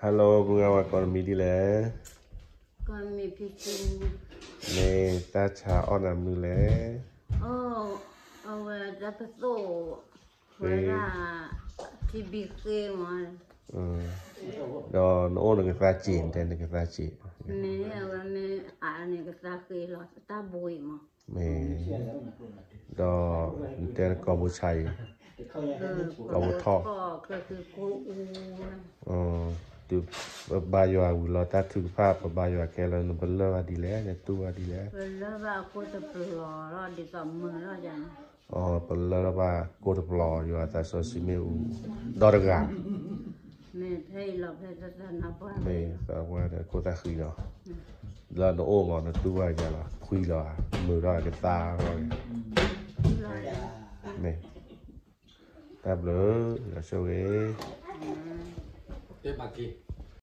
Hello မုၢ်ဂၤဝၤ ကိးနမံၤဒ်လဲၣ်. မ့ၢ်တၢ်ဆါအီၣ်နၤမနုၤလဲၣ်. အဝဲတၢ်ပသိၣ်ဝဲဒၣ် ထံဘံဃ့မး, ဒီးနအိၣ်နကသါစ့ၤ နတဲနကသါစ့ၤ, မ့ၢ်အဝဲမ့ၢ်အနကသါဃ့လီၤတၢ်ဘှံးမး, မ့ၢ် ဒီးနတဲနကိာ်ဘိဆါအံၤ, ကိာ်ဘိထီၣ်, တုၤပဘါယွၤဝံၤလီၤတၢ်ထုကဖၣ် ပဘါယွၤခဲလၢာ် နပလၢၢ်ဘၣ်ဒ်လဲၣ် နတူၢ်ဘၣ်ဒ်လဲၣ်. ပလၢၢ်ဘၣ်အခိၣ်တပျီၤလီၤဒ်သိးမုာ်ထီၣ်ယၤန့ၣ်, ပလၢၢ်ဘၣ်ကိၢ်တပျီၤ ယွၤသးစီဆှံမ့ၣ်အူဒီတဂၤ, မ့ၢ်သးပှၢ်ဒီးခိၣ်သၣ်ဃံဒီး, လၢနအိၣ်မး နတူၢ်ဘၣ်ယၤလီၤ ဖှံလီၤဧါ မုာ်ထီၣ်ဧါ ကသါထီၣ်ဧါ, မ့ၢ် တၢ်ဘျုး ယွၤဆိၣ်ဂ့ၤ, တဲမၤက့ၤ